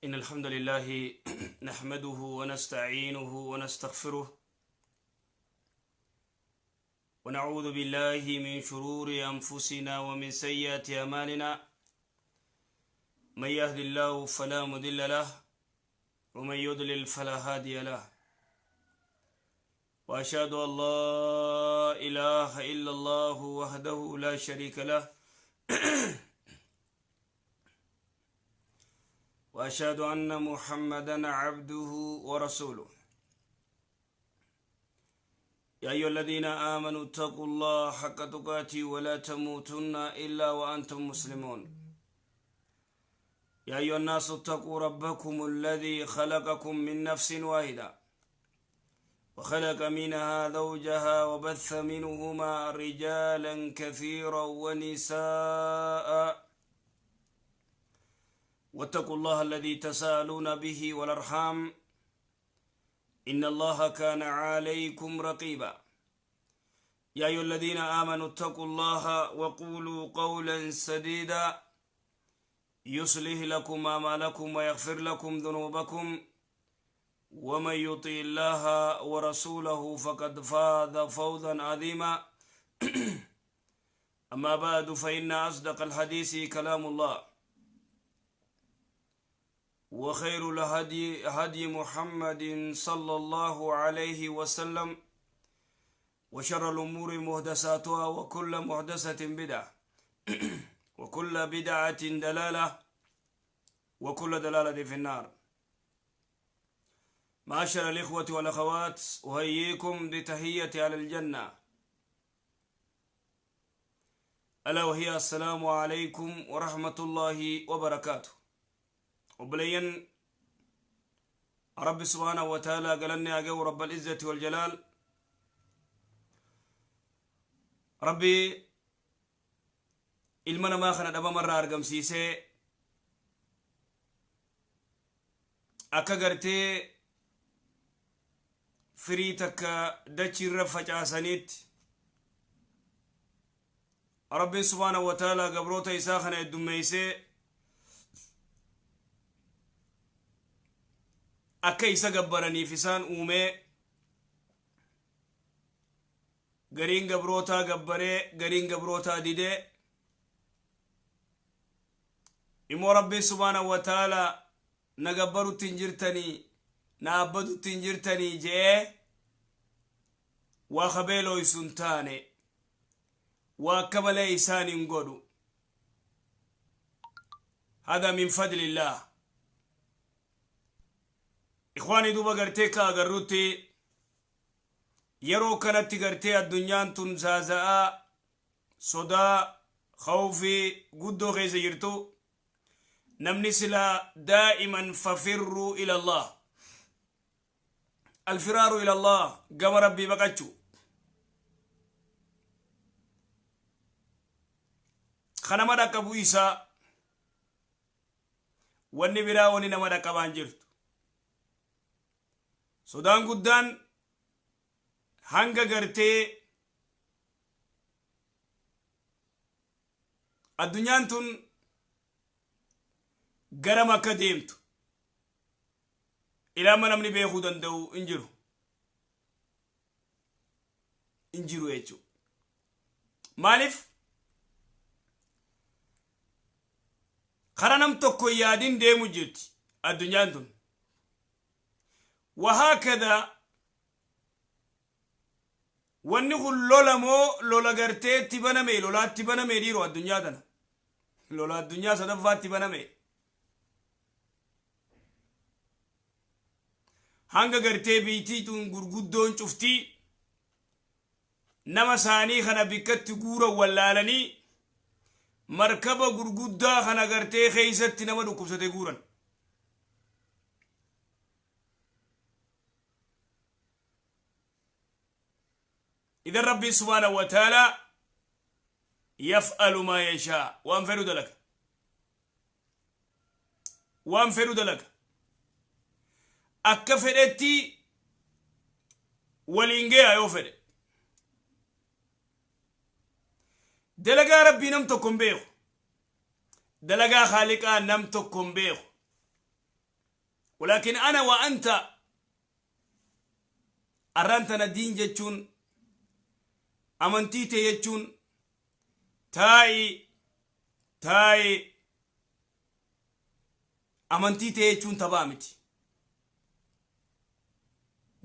إن الحمد لله نحمده ونستعينه ونستغفره ونعوذ بالله من شرور أنفسنا ومن سيئات أعمالنا، من يهد الله فلا مضل له ومن يضلل فلا هادي له، وأشهد أن لا إله إلا الله وحده لا شريك له وأشهد أن محمدا عبده ورسوله. يا أيها الذين آمنوا اتقوا الله حق تقاته ولا تموتن إلا وأنتم مسلمون. يا أيها الناس اتقوا ربكم الذي خلقكم من نفس واحدة وخلق منها زوجها وبث منهما رجالا كثيرا ونساء، واتقوا الله الذي تساءلون به والأرحام إن الله كان عليكم رقيبا. يا أيها الذين آمنوا اتقوا الله وقولوا قولا سديدا يصلح لكم أعمالكم ويغفر لكم ذنوبكم، ومن يطع الله ورسوله فقد فاز فوزا عظيما. أما بعد، فإن أصدق الحديث كلام الله، وخير الهدي هدي محمد صلى الله عليه وسلم، وشر الأمور محدثاتها، وكل محدثة بدعة، وكل بدعة دلالة، وكل دلالة في النار. معاشر الإخوة والأخوات، أهييكم بتحية على الجنة، ألا وهي السلام عليكم ورحمة الله وبركاته. Obboleeyyan Rabbi سبحانه وتعالى galanni haa ga'u، رب العزة والجلال. Rabbi ilma namaa kana dhabamarraa argamsiisee akka gartee firii takka dachiirra facaasaniitti Rabbiin سبحانه وتعالى gabroota isaa kana heddummeeysee akka isa gabbaraniif isaan uumee, gariin gabrootaa gabbaree, gariin gabrootaa didee, immoo Rabbiin سبحانه وتعالى na gabbarutti hin jirtanii, na abbadutti hin jirtanii je'ee waa kabeelooysu hin taane, waa akka malee isaan hin godhu. هذا من فضل الله إخواني. Duuba gartee ka agarrutti yeroo kanatti gartee addunyaan tun zaaza'aa sodaa khawfii guddoo keessa jirtu, namni silaa دائما ففروا إلى الله، الفرار إلى الله، gama Rabbii baqachuu kanama dhaqqabu isaa. Wanni biraa wani nama dhaqqabaan jirtu, sodaan guddaan hanga gartee addunyaan tun garam akka deemtu ilaama namni beekuu danda'u hin jiru, hin jiru jechuudha. Maaliif? Kara nam tokko yaadin deemu jirti addunyaan tun. وهكذا wanni kun lola moo lola garteetti baname, lolaatti baname dhiiroo, addunyaa tana lola addunyaa sadaffaatti baname. Hanga gartee biitii tun gurguddoon cuftii nama isaanii kana bikkatti guuran wallaalanii markaba gurguddaa kana gartee keeysatti nama dhukkubsate guuran. إذا ربي سبحانه وتعالى يفعل ما يشاء، waan fedhu dalaga, waan fedhu dalaga, akka fedhetti waliin geeya yoo fedhe. Dalagaa Rabbii nam tokko hin beeku, dalagaa Haaliqaa nam tokko hin beeku. Walaakin ana wa anta arraan tana diin jechuun amantii tee jechuun taa'i taa'i amantii tee jechuun taphaa miti.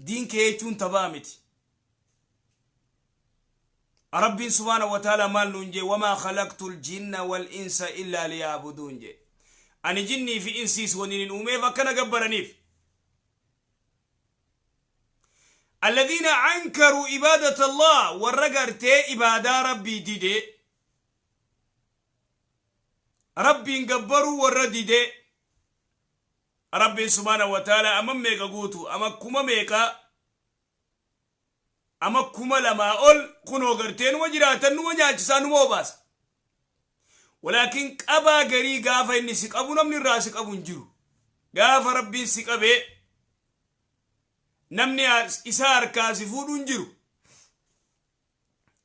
Diin kee jechuun taphaa miti. Rabbiin subhaanahu wa ta'ala maal nuun jee? Wamaa khalaqtul jinna wal insa illaa liya'buduun jee. Ani jinnii fi insiis waniin hin uumeef akkana gabbaraniif. Alladhiina ankaruu ibaadata Allah, warra gartee ibaadaa Rabbii dide, Rabbiin gabbaruu warra dide. Rabbiin subhaanahu wa ta'ala ama meeqa guutu, ama kuma meeqa, ama 2000 ol kunoo gartee numa jiraatan, numa nyaachisaa, numa obaasa. Walaakin qabaa garii gaafa inni si qabu namni irraa si qabu hin jiru. Gaafa Rabbiin si qabee namni isaa harkaa si fuudhu hin jiru.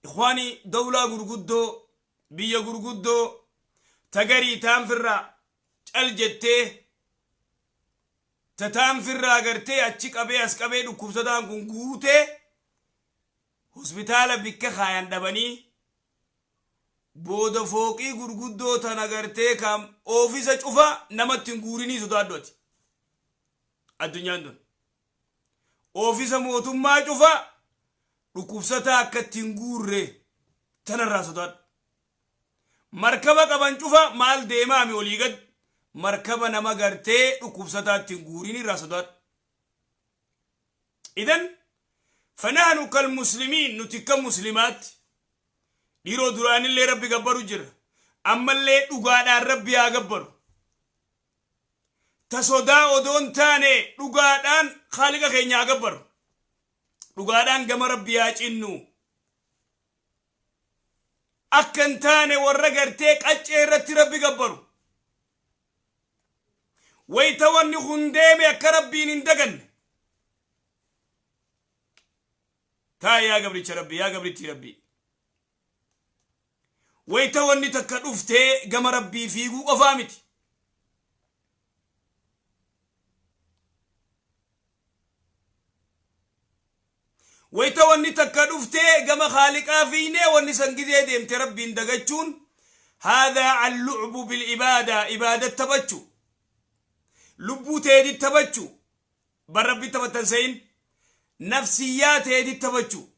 Ikhwaanii, dawlaa gurguddoo, biyya gurguddoo tagarii taanfirraa cal jettee tataanfirraa gartee achi qabee as qabee dhukkubsataan kun guutee hospitaala bikka kaayan dhabanii, booda fooqii gurguddoo tana gartee kan oofisa cufa namatti hin guurinii sodaadhu ati. Addunyaan tun oofisa mootummaa cufa dhukkubsataa akka itti hin guurre tanarraa sodaadhu. Markaba qaban cufa maal deemaami olii gad markaba nama gartee dhukkubsataa itti hin guurin irraa sodaadhu. Idan fanahnu kal muslimiin, nuti akka muslimaatti dhiiroo duraanillee Rabbi gabbaru jira, ammallee dhugaadhaan Rabbi haa gabbaru. Ta sodaa odoon taane dhugaadhaan Khaaliqa keenya haa gabbaru. Dhugaadhaan gama Rabbi haa cinnu. Akka hin taane warra gartee qaccee irratti Rabbi gabbaru. Wayta wanni kun deeme akka Rabbiin hin daganne. Taa yaa gabricha Rabbi, yaa gabrittii Rabbii. Wayta wanni takka dhuftee gama Rabbii fiiguu qofaa miti. Wayta wanni takka dhuftee gama Khaaliqaa fiiynee, wanni san gizee deemte Rabbiin dagachuun haadhaa allucbu bilibaadaa, ibaadat taphachu, lubbuu teetit taphachu, bar Rabbi taphattan se'in, nafsiyyaa teetit taphachu,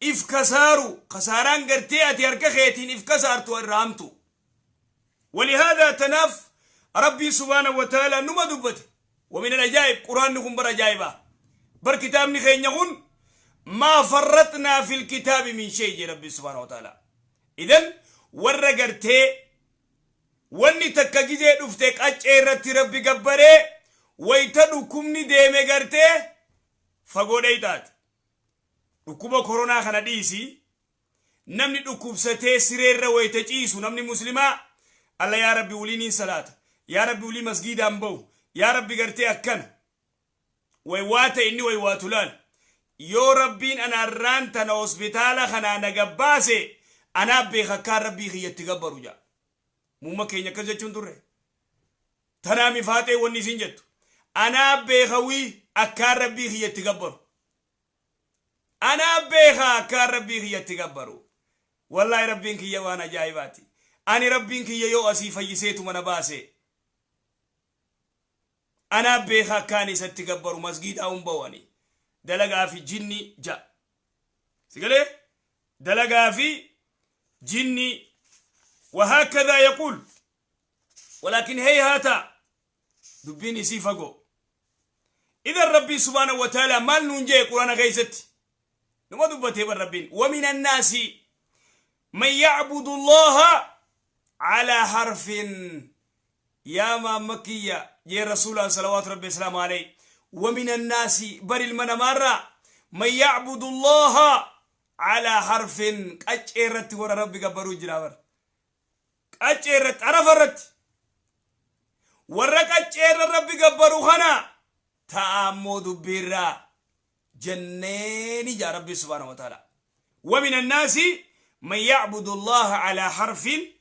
if kasaaru, kasaaraan gartee ati harka keetiin if kasaartu irraa hamtu. Walihaadaa tanaaf Rabbiin subhaanahu wa ta'aalaa numa dubbate. Wa min al-ajaa'ib, Quraanni kun bar ajaa'ibaa. Bar kitaabni keenya kun maa farraxnaa fil kitaabi min shay jee Rabbiin subhaanahu wa ta'aalaa. Idan warra gartee wanni takka gizee dhufte qaccee irratti Rabbi gabbaree, wayta dhukkubni deeme gartee fagoo dheyxaati. Dhukkuba koronaa kana dhiisi, namni dhukkubsatee sireerra wayta ciisu, namni muslimaa alla yaa Rabbi wulii niin salaata, yaa Rabbi wulii masgiidaan bahu, yaa Rabbi gartee akkana waywaata, inni waywaatu laal, yoo Rabbiin anaarraan tana hospitaala kanaa na gabbaase anaa beeka akkaan Rabbii kiyyatti gabbaru jaa. Muumma keenya akkas jechuun turre tanaa mifaaxee wanni isin jettu, anaa beeka wii akkaan Rabbii kiyyatti gabbaru, anaa beeka akkaan Rabbii kiyyatti gabbaru. Wallaahi Rabbiin kiyya waan ajaa'ibaati. Ani Rabbiin kiyya yoo asii fayyiseetuma na baase anaa beeka akkaan isatti gabbaru, masgiidaa hin bahu ani dalagaa fi jinni ja si galee dalagaa fi jinni. Wahaakadhaa yaquul, walaakin heyhaata dubbiin isii fagoo. Idan Rabbiin subhaanahu wa ta'ala maal nuun jee Quraana keessatti? Numa dubbatee bar Rabbiin, wa min annaasi man yacbudu Allaha calaa harfin. Yaa maamma kiyya jee rasuulaan salawaatu Rabbi wasalaamu alayhi, wa min annaasi, bar ilma namaarraa, man yacbudu Allaha calaa harfin, qaccee irratti warra Rabbi gabbaruu jira. Bar qaccee irratti, arafa irratti warra qacceerra Rabbi gabbaru kana ta'a ammoo dubbiirraa jenneeni jaa Rabbi subhaanahu wa ta'ala. Wa min annaasi man yacbudu Allaha calaa harfin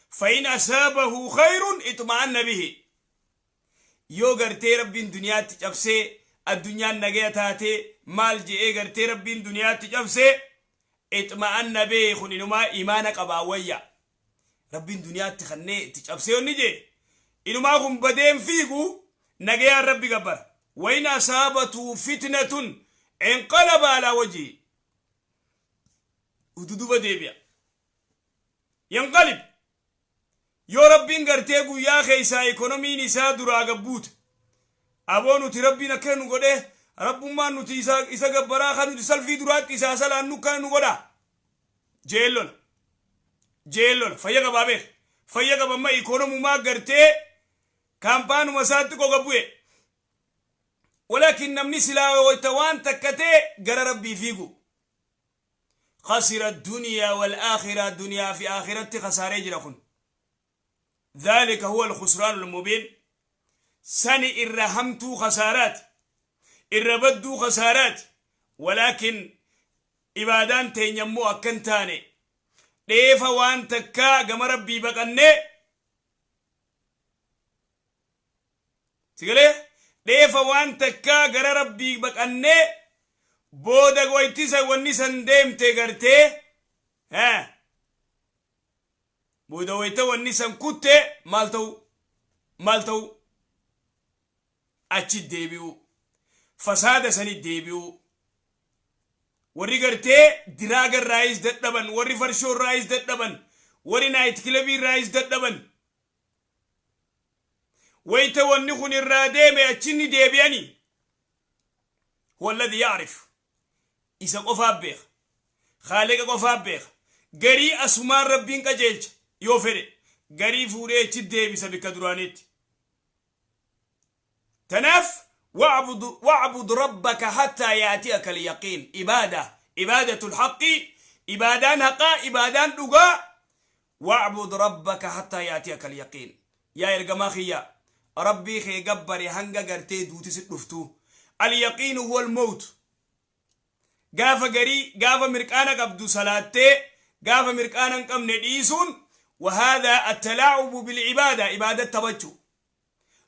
fa in asaabahu khayrun itma'anna bihi. Yoo gartee Rabbiin duniyaatti cabsee, addunyaan nagaya taatee, maal je'ee gartee Rabbiin duniyaatti cabsee, ixma'anna bee, kun inumaa imaana qabaa wayya. Rabbiin duniyaatti kannee itti cabsee onni jee, inumaa kun badeen fiigu, nagayaan Rabbi gabbara. Wain asaabatu fitnatun inqalaba alaa wajhi, ududuba deebi'a. Yanqalib yoo Rabbiin gartee guyyaa keessaa ikonomiin isaa duraa gabbuute, aboo nuti Rabbiin akkana nu godhee, Rabbummaan nuti isa gabbaraa, kan nuti salfii duraatti isaa salaannu akkana nu godha jeellola jeellola. Fayya qabaa beek, fayya qaba. Amma ikonomumaa gartee kaampaanuma isaatti qoga bu'e. Walaakin namni silaa wayta waan takka ta'e gara Rabbii fiigu, خسر الدنيا والآخرة، دنيا في آخرة خسارة jira kun. ذلك هو الخسران المبين. Sani irra hamtuu khasaaraat, irra badduu khasaaraat. Walaakin ibaadaan teenyammoo akkan taane, dheefa waan takkaa gama Rabbii baqannee sigalee, dheefa waan takkaa gara Rabbii baqannee, booda waytisa wanni san deemte gartee, booda wayta wanni san kutte maal ta'u, maal ta'u, achi deebi'u, fasaada sani deebi'u. Warri gartee drug irraayis dadhaban, warri farshoo irraayis dadhaban, warri night club irraayis dadhaban, wayta wanni kun irraa deeme achinni deebi'anii. هو الذي يعرف، isa qofaaf beeka, Khaaliqa qofaaf beeka. Garii asumaan Rabbiin qajeelcha yoo fedhe, garii fuudhee achi deebisa bikka duraaniitti. Tanaaf واعبد واعبد ربك حتى يأتيك اليقين. Ibaada, عبادة الحق, ibaadaan haqaa, ibaadaan dhugaa, واعبد ربك حتى يأتيك اليقين. Yaa ergamaa kiyya, Rabbii kee gabbare hanga gartee duuti si dhuftu. اليقين هو الموت. Gaafa garii, gaafa mirqaana qabdu salaattee, gaafa mirqaana hin qabne dhiisuun, وهذا التلاعب بالعبادة. Ibaada taphachuu,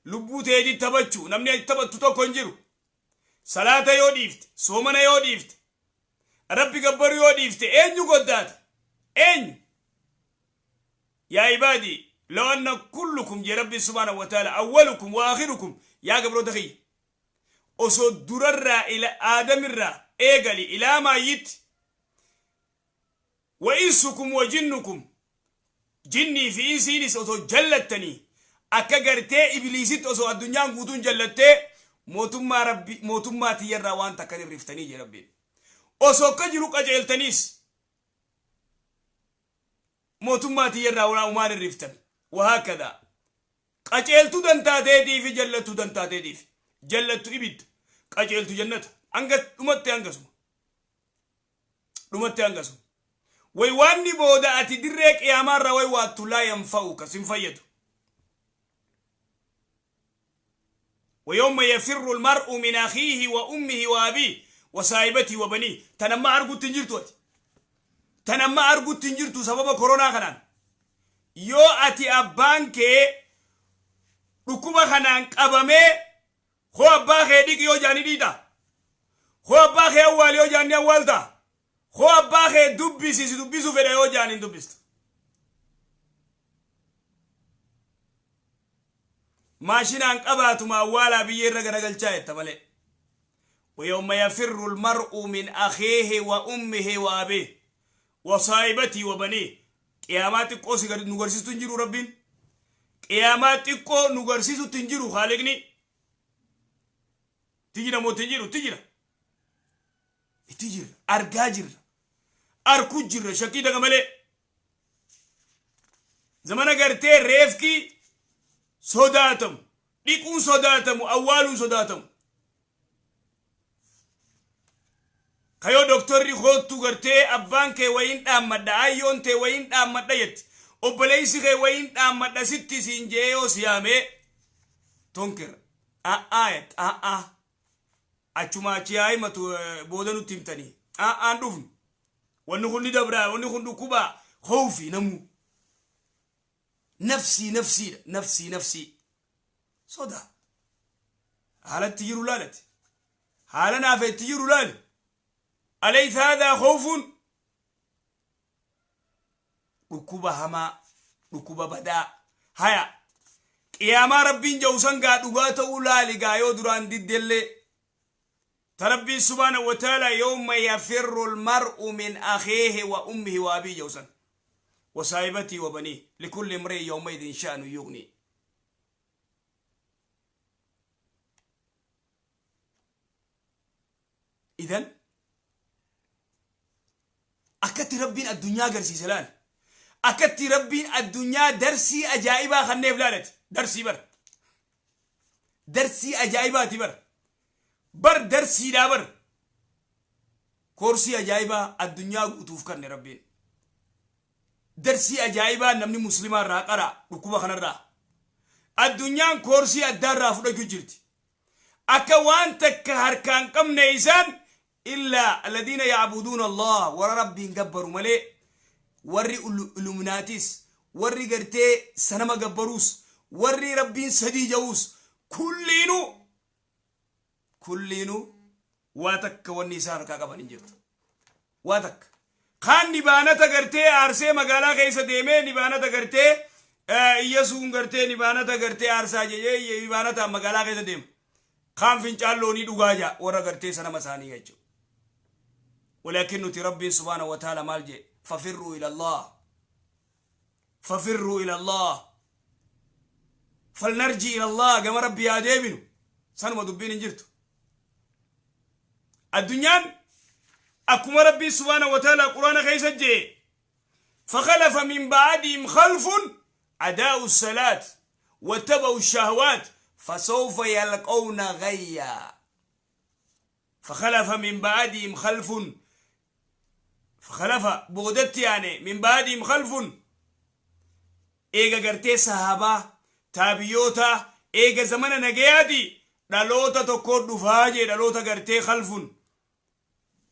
lubbuu teetii taphachuu. Namni ati taphattu tokko hin jiru. Salaata yoo dhiifte, soomana yoo dhiifte, Rabbi gabbaru yoo dhiifte, eenyu goddaata? Eenyu? يا عبادي لو أن كلكم jee Rabbi سبحانه وتعالى، أولكم وآخركم، yaa gabroota kiyya, osoo durarraa ila Aadamirraa eegali ilaa maayyitti, وإنسكم وجنكم، jinnii fi insiinis osoo jallattanii, akka gartee Ibliisitti osoo addunyaan guutuun jallattee, mootummaa Rabbi, mootummaa tiyyarraa waan takkan hirriftanii jee Rabbiin. Osoo akka jiru qajeeltaniis mootummaa tiyyarraa waan umaan hirriftan. وهكذا qaceeltuu dantaateetii fi jallattuu dantaateetiif, jallattu ibidda, qaceeltu jannata. Hanga dhumatte, hangasuma dhumatte, hangasuma way waanni booda ati dirree qiyaamaarraa way waattu لا ينفعك, sin fayyadu. ويوم يفر المرء من أخيه وأمه وأبيه وصاحبته وبنيه. Tanamma argutti hin jirtu ati, tanamma argutti hin jirtu. Sababa koronaa kanaan yoo ati abbaan kee dhukkuba kanaan qabamee, hoo abbaa kee dhiqi yoo jaani dhiita, hoo abbaa kee awwaali yoo jaanni awwaalta, hoo abbaa kee dubbisi, si dubbisu fedha yoo jaan hin dubbista. Maashinaan qabaatuma awwaalaa biyyee irra garagalchaa jetta malee. ويوم يفر المرء من أخيه وأمه وأبيه وصاحبته وبنيه. Qiyaamaa xiqqoo si nu garsiistu hin jiru Rabbiin. Qiyaamaa xiqqoo nu garsiisutti hin jiru Haaliqni. Itti jira moo itti jiru? Itti jira. Itti jira. Argaa jirra. Arkuu jirra shakkii daga malee. Zamana gartee reefki sodaatamu, dhiquun sodaatamu, awwaaluun sodaatamu. Kayoo doktorri koottu gartee abbaan kee wayiin dhaammadha, ayyoon tee wayiin dhaammadha jetti, obboleessi kee wayiin dhaammadha sitti siin jee yoo si yaamee, tonkir a'aa jette, a'aa achuma achi haa himatu, booda nutti himtanii, a'aan dhufnu, wanni kun ni dabraa, wanni kun dhukkubaa khawfi namuu nafsii nafsiidha, nafsii nafsii sodaa. Haalatti jiru laalati. Haala naafa itti jiru laali. Alaysa haadhaa khawfun? Dhukkuba hamaa, dhukkuba badaa. Haya, qiyaamaa Rabbiin ja'u san gaa dhugaa ta'uu laali gaa yoo duraan diddellee. Ta Rabbiin subhaanahu wa ta'ala yawma yafirru al-mar'u min akhiihi wa ummihi wa abiihi ja'u san. Wa saahibatii wa baniihi likulli imri'in yawma idhin sha'nu yughni. Idan akkatti Rabbiin addunyaa agarsiise laal. Akkatti Rabbiin addunyaa darsii ajaa'ibaa kanneef laalati. Darsii bar. Darsii ajaa'ibaati bar. Bar darsiidhaa bar. Koorsii ajaa'ibaa addunyaa guutuuf kanne Rabbiin. Darsii ajaa'ibaa namni muslimaa irraa qara dhukkuba kanarraa. Addunyaan koorsii addaa irraa fudhachuu jirti. Akka waan takka harkaan qabne isaan, illaa alladhiina ya'buduuna Allah, warra Rabbiin gabbaru malee, warri Illuminaatis, warri gartee sanama gabbaruus, warri Rabbiin sadii ja'uus, kulliinuu kulliinuu waa takka wanni isaan harkaa qaban hin jirtu. Waa takka. Kaan nibaanata gartee aarsee magaalaa keessa deemee, nibaanata gartee Iyyasuun gartee nibaanata gartee aarsaa jedhee nibaanataan magaalaa keessa deema. Kaan fincaan loonii dhugaa jaa warra gartee sanama isaanii jechuudha. Walaakin nuti Rabbiin subhaanahu wa ta'ala maal jee? Fafirruu ila Allah. Fafirruu ila Allah. Falnarji ila Allah, gama Rabbii haa deebinu. Sanuma dubbiin hin jirtu. Addunyaan akkuma Rabbiin subhaanahu wa ta'ala Quraana keessa jee, فخلف من بعدهم خلف أداءوا الصلاة واتبعوا الشهوات فسوف يلقون غيا. فخلف من بعدهم خلف، فخلف boodatti يعني من بعدهم خلف، eega gartee sahaabaa, taabiyoota, eega zamana nagayaati dhaloota tokko dhufaa jee. Dhaloota gartee خلف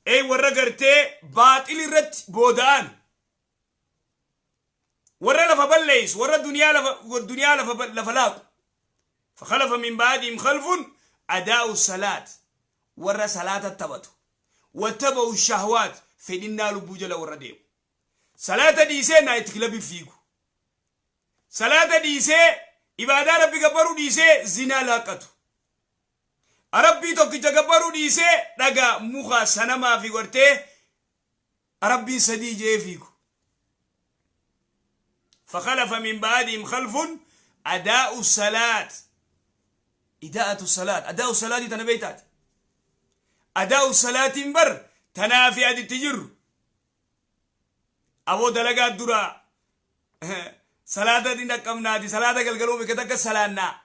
ey warra gartee baaxil irratti booda'an, warra lafa balleeysu, warra duniyaa lafa duniyaa lafa lafa laaqu. فخلف من بعدهم خلف أداءوا الصلاة، warra salaata taphatu، واتبعوا الشهوات، fedhinnaa lubbuu jala warra deemu, salaata dhiisee night clubii fiigu, salaata dhiisee, ibaadaa Rabbi gabbaruu dhiisee zinaa laaqatu, Rabbii tokkicha gabbaruu dhiisee dhagaa, muka, sanamaa fi gartee Rabbiin sadii jee fiigu. فخلف من بعدهم خلف أداء الصلاة، إداءة الصلاة، أداء الصلاة تنبيتات، أداء الصلاة بر تنافي أدي تجر أبو دلقات درا salaata ni dhaqqabnaati, salaata galgaluu bika takka salaannaa,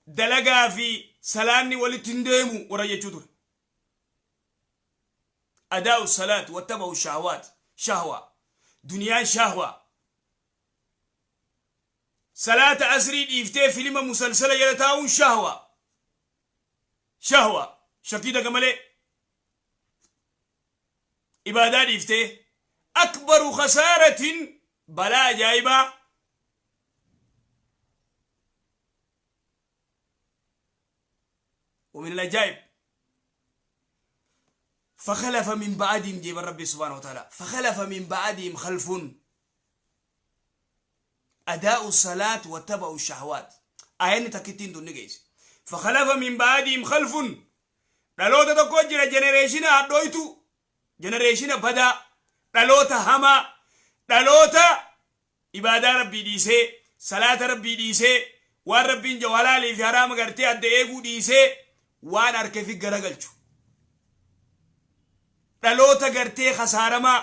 dalagaa fi salaanni walitti hin deemu warra jechuu ture. أداء الصلاة واتبعوا الشهوات، shahwa duniyaan, shahwa. Salaata asrii dhiiftee filima musalsala jala taa'uun shahwa, shahwa shakkii daga malee. Ibaadaa dhiiftee أكبر خسارة, balaa ajaa'ibaa. ومن العجائب فخلف من بعدهم جيب ربي سبحانه وتعالى، فخلف من بعدهم خلف أداء الصلاة واتبعوا الشهوات. آية تكتين دون نجيس. فخلف من بعدهم خلف، dhaloota tokko jira, generationa hadhooytu, generationa badaa, dhaloota hamaa, dhaloota ibaadaa Rabbii dhiisee, salaata Rabbii dhiisee, waan Rabbiin jahu halaalii fi haraama gartee adda eeguu dhiisee waan harka fi garagalchu, dhaloota gartee kasaaramaa.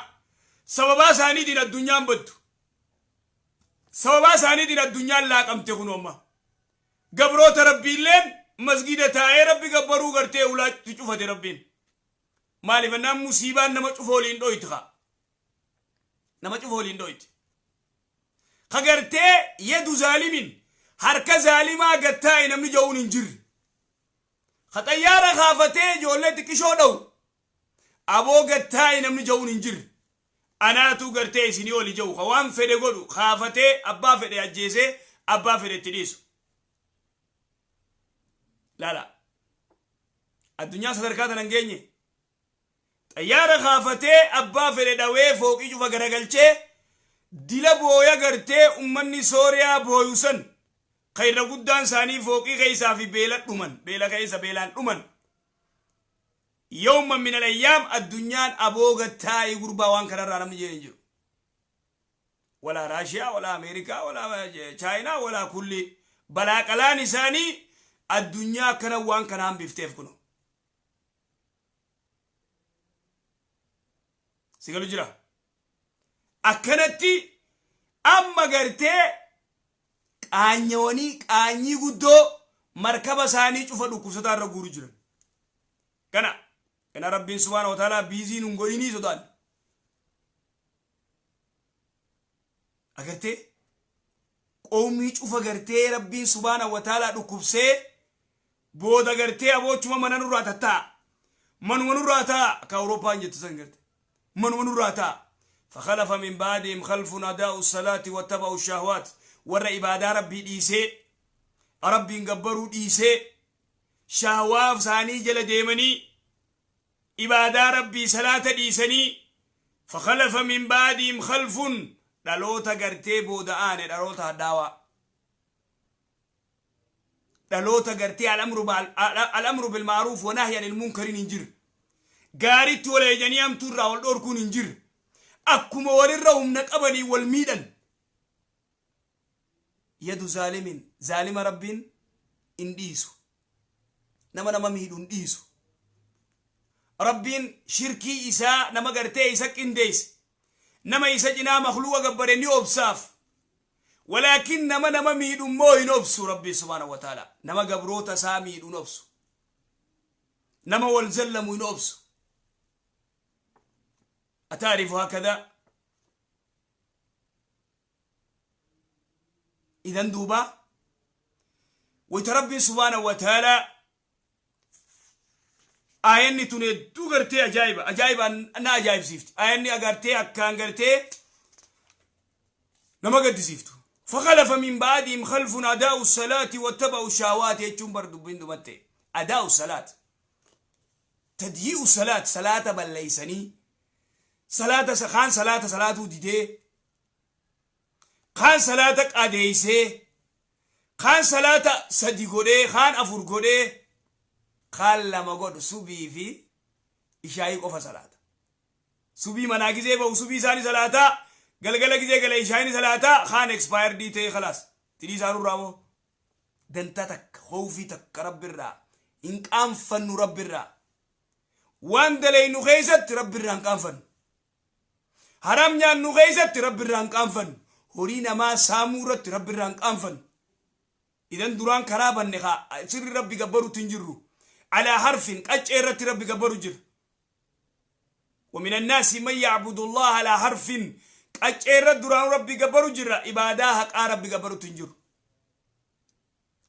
Sababaa isaaniitiin addunyaan baddu, sababaa isaaniitiin addunyaan laaqamte. Kun amma gabroota Rabbiilleen masgida taa'ee Rabbi gabbaruu gartee ulaatti cufate Rabbiin. Maaliif ennaan musiibaan nama cufa waliin dhoyti, kaa nama cufa waliin dhoyti. Ka gartee يد ظالم, harka zaalimaa gattaa'e namni ja'uun hin jirre, ka xayyaara kaafatee ijoollee xiqqishoo dha'u, aboo gattaa'e namni ja'uun hin jirre, anaatu gartee isinii oli ja'u, ka waan fedhe godhu, kaafatee abbaa fedhe ajjeesee abbaa fedhe itti dhiisu laala. Addunyaan sadarkaa tana hin geenye. Xayyaara kaafatee abbaa fedhe dhawee fooqii cufa garagalchee dila booya gartee ummanni Sooriyaa booyu san ka irra guddaan isaanii fooqii keessaa fi beela dhuman, beela keessa beelaan dhuman. Yawman min al-ayyaam addunyaan aboo gad taa'i gurbaa waan kanarraa namni jee hin jiru. Walaa Raashiyaa, walaa Ameerikaa, walaa Chaayinaa, walaa kulli balaa qalaan isaanii addunyaa akkana waan kana hambifteef kuno. Si galu jira. Akkanatti amma gartee qaanyawanii qaanyii guddoo markaba isaanii cufa dhukkubsataa irra guuru jiran. Kana kana Rabbiin subhaana wa ta'aalaa biizii nun godhinii sodaan. Agartee qowmii cufa gartee Rabbiin subhaana wa ta'aalaa dhukkubsee booda gartee aboochuma mana nurraa tatta'a. Manuma nurraa ta'a akka Awurooppaan jettu san garte. Manuma nurraa ta'a. Fakhalafa min ba'dihim khalfun adaa'u salaati wattaba'u shahwaat. Warra ibaadaa Rabbii dhiisee, Rabbiin gabbaruu dhiisee, shahwaa isaanii jala deemanii, ibaadaa Rabbii salaata dhiisanii, fakhalafa min ba'dihim khalfun, dhaloota gartee booda aane, dhaloota hadhaawaa. Dhaloota gartee al'amru bilma'ruuf wa nahyi anil munkariin hin jirre. Gaaritti wal ajajanii hamtuu irraa wal dhorkuun hin jirre. Akkuma walirra humna qabanii wal miidhan. Yadu zaalimin, zaalima Rabbiin hin dhiisu. Nama nama miidhu hin dhiisu. Rabbiin shirkii isaa nama gartee isa qindeesse. Nama isa cinaa makhluuqa gabbare ni obsaaf. Walaakin nama nama miidhu immoo hin obsu Rabbiin subhaanahu wa ta'ala. Nama gabroota isaa miidhu hin obsu. Nama wal zallamu hin obsu. Ataarifu hakadha? Idan duuba wayta Rabbiin subhaanahu wa ta'ala aayanni tun hedduu gartee ajaa'iba ajaa'iba na ajaa'ibsiifti. Aayanni agartee akkaan gartee nama gaddisiiftu. Fakhalafa min ba'dihim khalfun adaa'u salaati wattaba'u shahawaati jechuun bar dubbiin dhumatte. Adaa'u salaat. Tadyi'u salaat, salaata balleeysanii, salaata kaan salaata salaatuu didee, kaan salaata qadeeysee, kaan salaata sadi godhee, kaan afur godhee, kaan lama godhu, subii fi ishaayii qofa salaata. Subii manaa gizee bahu subii isaani salaataa, galgala gizee gala ishaayini salaataa, kaan expired ta'ee khalaas. Tidhii isaanurraa moo dantaa takka khawfii takka Rabbirraa hin qaanfannu. Rabbirraa waan daleynu keessatti Rabbirraa hin qaanfannu. Haram nyaannu keessatti Rabbirraa hin qaanfannu. Horii namaa saamuu irratti Rabbirraa hin qaanfannu. Idan duraan karaa banne kaa sirri Rabbi gabbarutti hin jirru. Alaa harfin qaccee irratti Rabbi gabbaru jira. ومن الناس من يعبد الله على حرف, qaccee irra duraan Rabbi gabbaru jira, ibaadaa haqaa Rabbi gabbarutti hin jiru.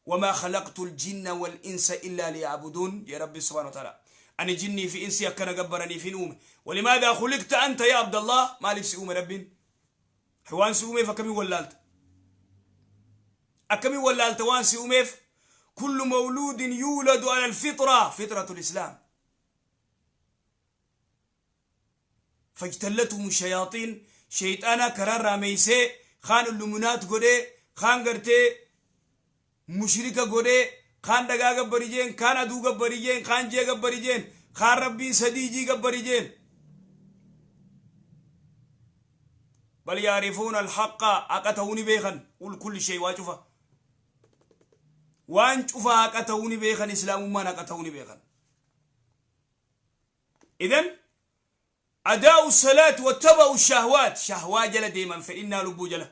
وما خلقت الجن والإنس إلا ليعبدون يا ربي سبحانه وتعالى. أني جني في إنسي أكنا جبرني في نومي. ولماذا خلقت أنت يا عبد الله؟ ما si uume Rabbiin? Waan si uumeef akkamii wallaalta? Akkamii wallaalta waan si uumeef? كل مولود يولد على الفطرة، فطرة الإسلام. فاجتلتهم الشياطين, شيطانا كرار ميسي, خان اللومنات godhee, kaan gartee mushrika godhee, kaan dhagaa gabbari jeen, kaan aduu gabbari jeen, kaan jee gabbari jeen, kaan Rabbiin sadii jii gabbari jeen. بل يعرفون الحق, haqa ta'uu ni beekan. قل كل شيء, waa cufa, waan cufa haqa ta'uu ni beekan, islaamummaan haqa ta'uu ni beekan. إذن أداء الصلاة واتبعوا الشهوات, شهوة jala deeman, fedhinnaa lubbuu jala.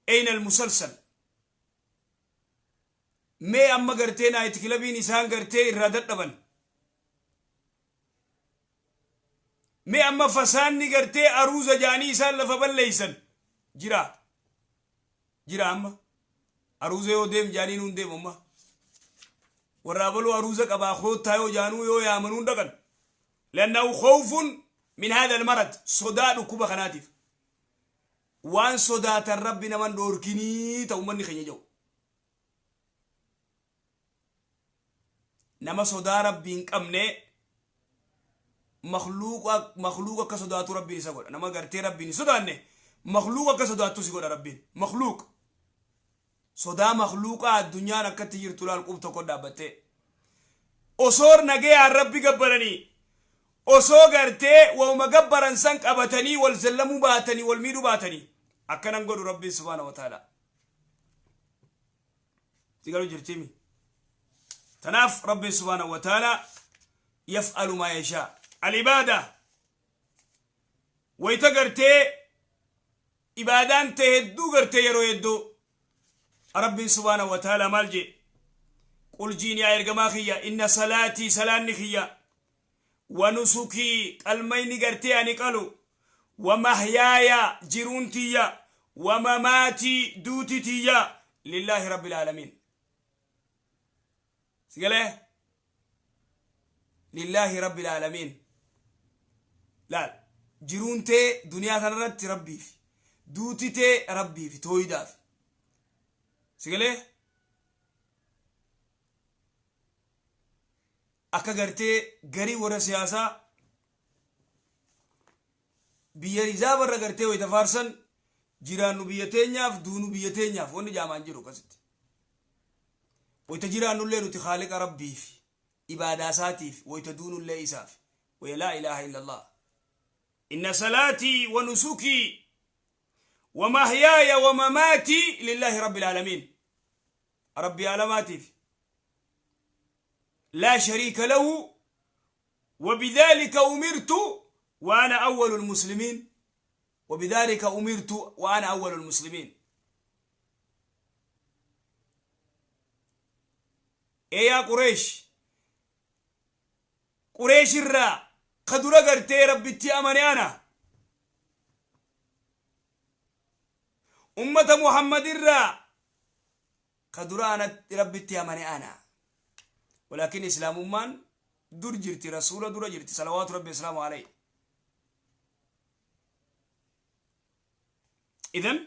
أين المسلسل? Mee amma gartee night clubiin isaan gartee irraa dadhaban, mee amma fasaanni gartee aruuza jaanii isaan lafa balleeysan jira jira? Amma aruuza yoo deem jaanii nuun deemu. Amma warra abaluu aruuza qabaa koottaa yoo jaanuu yoo yaamanuun dhaqan. لأنه خوف من هذا المرض, sodaa dhukkuba kanaatiif. Waan sodaatan Rabbi naman dhoorkinii ta'u manni keenya jiru. Nama sodaa Rabbii hin qabne makhluuqa makhluuqa akka sodaatu Rabbiin isa godha. Nama gartee Rabbiin hin sodaanne makhluuqa akka sodaattu si godha Rabbiin. Makhluuq. Sodaa makhluuqaa addunyaan akkatti jirtu laal qub tokko dhaabbattee. Osoo nagayaan Rabbi gabbaranii, osoo gartee wauma gabbaran san qabatanii wal zallamuu baatanii, wal miidhuu baatanii, akkanan godhu Rabbiin subhaana wa ta'ala. Si galu jirtimi. Tanaaf Rabbiin subhaana wa ta'ala yaf'alu maa yashaa. Al-ibaada wayta gartee ibaadaan ta'e hedduu gartee yeroo hedduu Rabbiin subhaana wa ta'ala maal jee? Qul jiin yaa ergamaa kiyya, inna salaatii, salaanni kiyya, wa nusukii, qalmayni gartee ani qalu, wa mahyaaya, jiruun tiyya, wa mamaatii, duuti tiyya, lillaahi rabbil aalamiin. Si galee? Lillaahi rabbil aalamiin. Laal, jiruun tee duniyaa tanarratti Rabbiif, duuti tee Rabbiif, tooyidaaf. Si galee? Akka gartee garii warra siyaasaa biyya rizaaba irra gartee wayita faarsan, jiraannu biyya teenyaaf, duunu biyya teenyaaf, wanni jaamaan jiru akkasitti. Wayita jiraannullee nuti Khaaliqa Rabbiif, ibaadaa isaatiif, wayita duunullee isaaf. Waya laa ilaaha illallah. Inna salaatii wa nusukii wa mahyaaya wa mamaatii lillaahi rabbil aalamiin. Rabbii aalamaatiif. Laa shariika lahu wa bidhaalika umirtu wa ana awwalul muslimiin. Wa bidhaalika umirtu wa ana awwalul muslimiin. Ee yaa Qureesh, Qureesh irraa ka dura gartee Rabbitti amane ana. Ummata Muhammad irraa ka dura anatti Rabbitti amane ana. Walaakin Islaamummaan dur jirti, Rasuula dura jirti, salawaatu Rabbi wasalaamu alayhi. Idan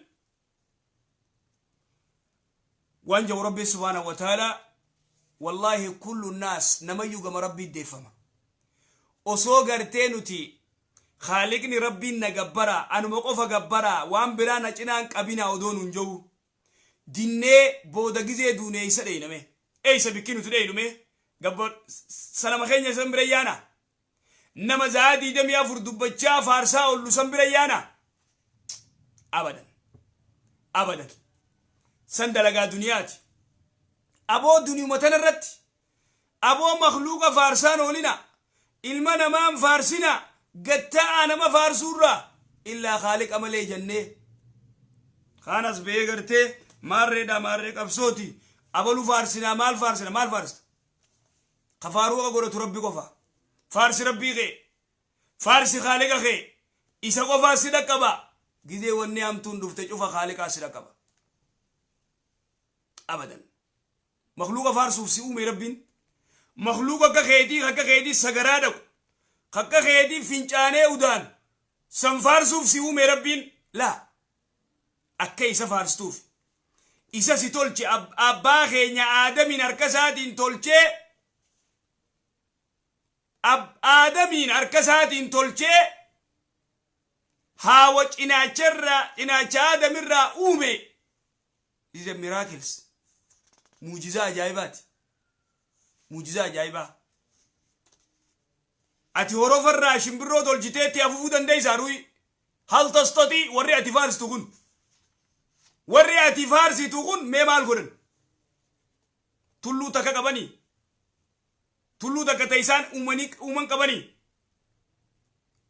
waan jedhu Rabbiin subhaanahu wa ta'ala, wallaahi kullu naas, namayyuu gama Rabbii deeffama. Osoo gartee nuti Khaaliqni Rabbiin na gabbaraa, anuma qofa gabbaraa, waan biraa na cinaan qabinaa odoo nuun jedhu dinnee, booda gizee duune eessa dheeyname? Eessa bikki nuti dheeynu mee? Gabbar sanama keenya san bira yaana? Nama za'aa 24 dubbachaa faarsaa ollu san bira yaana? Abadan. Abadan. San dalagaa duniyaati. Aboo duniyuma tana irratti aboo makhluuqa faarsaan oolina, ilma namaan faarsina, gatta'aa nama faarsuurraa illaa Khaaliqa malee jennee. Kaan as ba'ee gartee maarreedha, maarree qabsooti, abalu faarsinaa, maal faarsina, maal faarsita? Ka faaruu akka godhatu Rabbi qofa. Faarsi Rabbii kee. Faarsi Khaaliqa kee. Isa qofaa si dhaqqaba. Gizee wanni hamtuun dhufte cufa Khaaliqaa si dhaqqaba. Abadan. Makhluuqa faarsuuf si uume Rabbiin? Makhluuqa akka keetii, akka keetii sagaraa dhaqu, akka keetii fincaanee udaan san faarsuuf si uume Rabbiin? Laa. Akka isa faarstuuf. Isa si tolche, abbaa keenya Aadamiin harka isaatiin tolchee, Aadamiin harka isaatiin tolchee haawa cinaacharraa, cinaacha Aadamirraa uume. This is a miracles. Muujizaa ajaa'ibaati. Muujizaa ajaa'ibaa. Ati horofarraa shimbirroo tolchiteetti afufuu dandeessaa ruyi? Hal tastati warri ati faarsitu kun? Warri ati faarsitu kun mee maal godhan? Tulluu takka qabanii? Tulluu takka ta isaan uumanii uuman qabanii?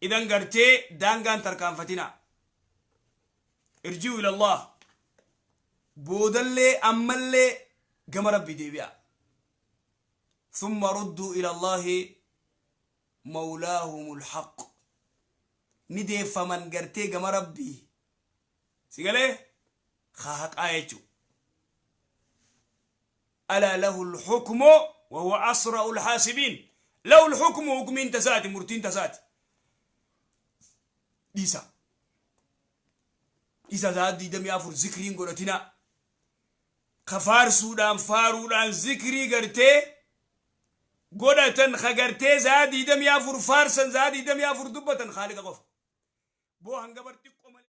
Idan gartee daangaan tarkaanfatinaa. Irji'u ila Allah. Boodallee ammallee gama Rabbii deebi'a. Thumma rudduu ila Allahi mawlaahumul haqq. Ni deeffaman gartee gama Rabbii. Si galee? Ka haqaa jechuu. Alaa lahul hukmu wa huwa asra'ul haasibiin. Lahul hukmu, hukmiin tasaati, murtiin tasaati. Dhiisa. Dhiisa, sa'a 24 zikriin godhatinaa. Ka faarsuudhaan faaruudhaan zikrii gartee Godhatan ka gartee zaa 24 faarsan, zaa 24 dubbatan, Khaaliqa qofa. Boo hanga bar xiqqoo malee.